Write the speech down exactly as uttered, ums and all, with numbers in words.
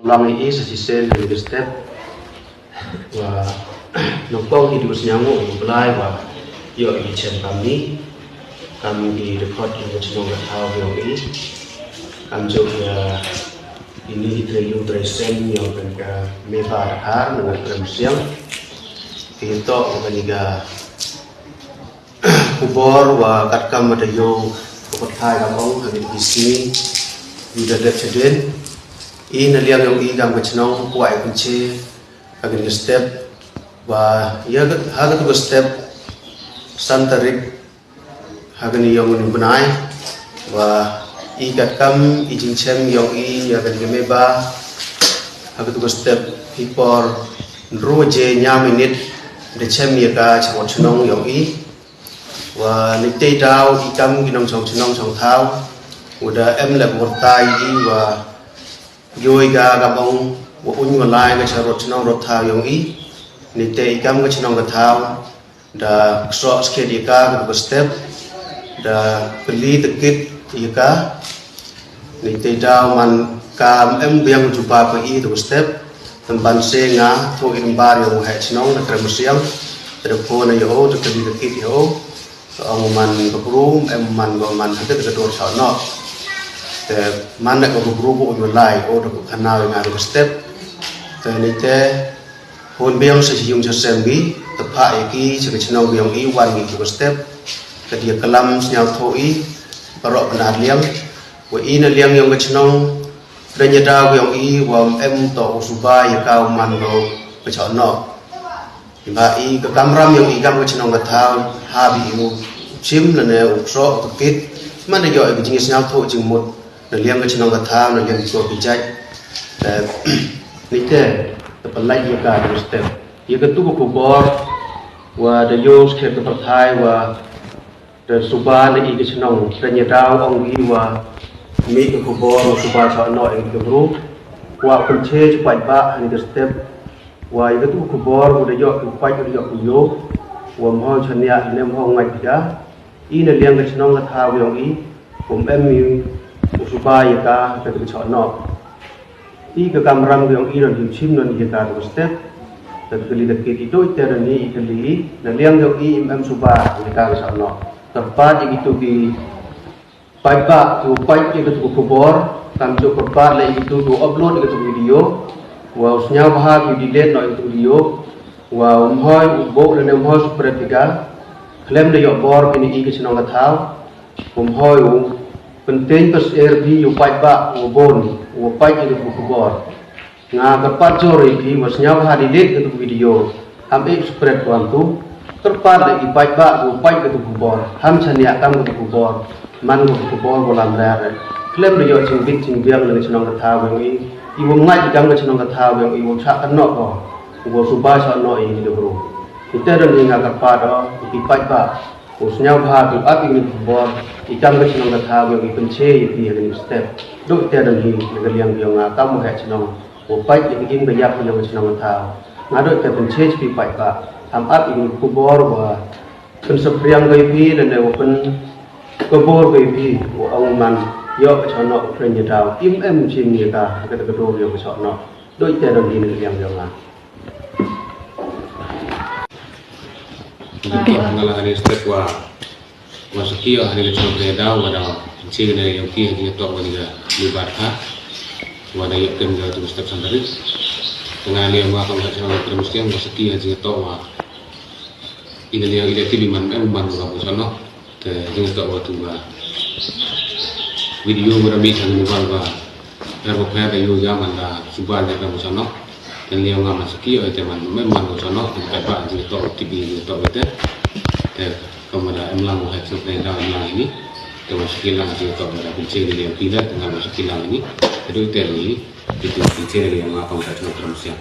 Long i sa chisien ha ka step wa nongpong i du sñiaw u Blai wa yoh i chem kamni, kam i record yong ka chnong ka thaw yong i, kam jooh ya ini i tre yung tre sem yong ka ka meba Dkhar na ka Kremsiang. Ki toh wa kani ka khubor wa katkam wa da yoh ka pyrthai kam ong ha ki sngi wi da dep chadien. I na liang yong i kam ka chnong kwah i pynche ha kani ka step wa ya ka, ha katu ka step san tarik ha kani yong uni u bnai wa i katkam i jingchem yong i ya kani ka meba ha katu ka step i por ynru je ñiaw minit da chem ya ka cha wot chnong yong i. Wa neitæ daw i kam ki nongchong chnong chong thaw wa da em leh wyrta i wa yoh i ka kam ong wa uñ wa lai ka cha rot chnong rot thaw yong i. Neitæ i kam ka chnong ka thaw da ksoh skhet ya ka katu ka step, da kylli takit ya ka. Neitæ daw man kam em biang jubab ka i katu ka step. Tæ ban se nga thoh i number yong u heh chnong na Kremsiang, tæ da phone ya o, tæ kylli takit ya o. Tæ ong man ka bru em man ko man ha katu ka dur chah noh. Tæ man da ka bru ko u lai o da ko khana ya nga katu ka step. Tæ neitæ hun biang sa chi yung cha sem ki, tæ phah ya ki cha ka chnong yong i wan ki katu ka step. Ka da klam sñiawthooh i baroh bnat liang wa i na liang yong ka chnong, kren ya daw yong i wa em toh u suba ya ka u man ko ka chah noh. Iba i ka kamram yong i kam ka chnong ka thaw ha bi u chim lane u ksoh u takit, man da yoh i ka jingsñiawthooh jingmut na liang ka chnong ka thaw, na liang ko ki jait. Tæ neitæ da pynlait ya ka katu ka step. Ya katu ka khubor wa da yoh skhet ka pyrthai wa da suba na i ka chnong, kren ya daw ong ki wa mih ka khubor wa suba chah noh ya ka bru. Kwah pynche chi paidbah ha kani ka step wa ya katu ka khubor wa da yoh ki pait, da yoh ki yoh, wa ym hoi chaniah ne ym hoi ngait ka. I na liang ka chnong ka thaw yong i, wa em i u suba ya ka ha katu ka chah noh. I ka kamram yong i don hi u chim don ya ka katu ka step. Tæ kylli takit i, dooh itæ don hi i kylli i, na liang yong i ym em suba ya ka ka chah noh. Kyrpaad ya kitu ki paidbah kiwa pait ya katu ka khubor, kam jooh kyrpaad leh ya kitu kiwa upload ya katu ka video, wa u sñiawbha ki u delete noh ya katu ka video, wa ym hoi u booh lane ym hoi spread ya ka. Khlem da yoh bor kini i ka chnong ka thaw, ym hoi u pynteiñ pynsyier phi ya u paidbah wa boon wa pait ya katu ka khubor. Nga kyrpaad joor ya phi wa sñiawbha delete katu ka video, ham e spread kamtu. Kyrpaad leh i paidbah wa pait katu ka khubor, ham chaniah kam katu ka khubor, man ko ka khubor wa lamler. Khlem da yoh jingbit jingbiang na ka chnong ka thaw yong i, iwa ngait i kam ka chnong ka thaw yong i wa chah kynnoh ko wa suba chah noh ya kini ki bru. Itæ don hi nga kyrpaad o ya ki paidbah, u sñiawbha phi ap ya kini ki khubor, i kam ka chnong ka thaw yong i pynche ya phi ha kani ka step. Dooh itæ don hi na ka liang yong nga kam u heh chnong wa pait ya ka im ka yap yong ka chnong ka thaw. Nga dooh itæ pynche cha phi paidbah, ham ap ya kini ki khubor wa pynsaphriang ko ya phi lane wa pynkabor ko ya phi wa ong man yoh ka chah noh u kren ya daw, im em chim ya ka ha katu ka dur yong ka chah noh. Dooh itæ don hi na ka liang yong nga. Nga la ha kani ka step wa, wa sakhi o ha kani ka chnong kren ya daw wa da pynche kani yong ki ha kani ka toh wa kani ka meba Dkhar wa da yoh kem ya katu ka step san tarik. Tæ nga liang wa kam ha chnong Kremsiang wa sakhi ha kani ka toh wa i na liang i da tip i man em man ko ka chah noh. Tæ jingtoh wa tu ka video wa da mih cha kani wan wa da wa pher da yoh ya man da suba ya ka chah noh. Tæ liang nga man sakhi o itæ man em man ko chah noh, tæ paidbah jingtoh wa tip i jingtoh wa itæ. Tæ kamwa da emlang wa heh chnong kren ya daw emlang ini. Tæ wa sakhi lang jingtoh wa da pynche kini yong ki leh, tæ nga wa sakhi lang ini. Tæ dooh itæ ini, kitu pynche kini yong nga kam ha chnong Kremsiang.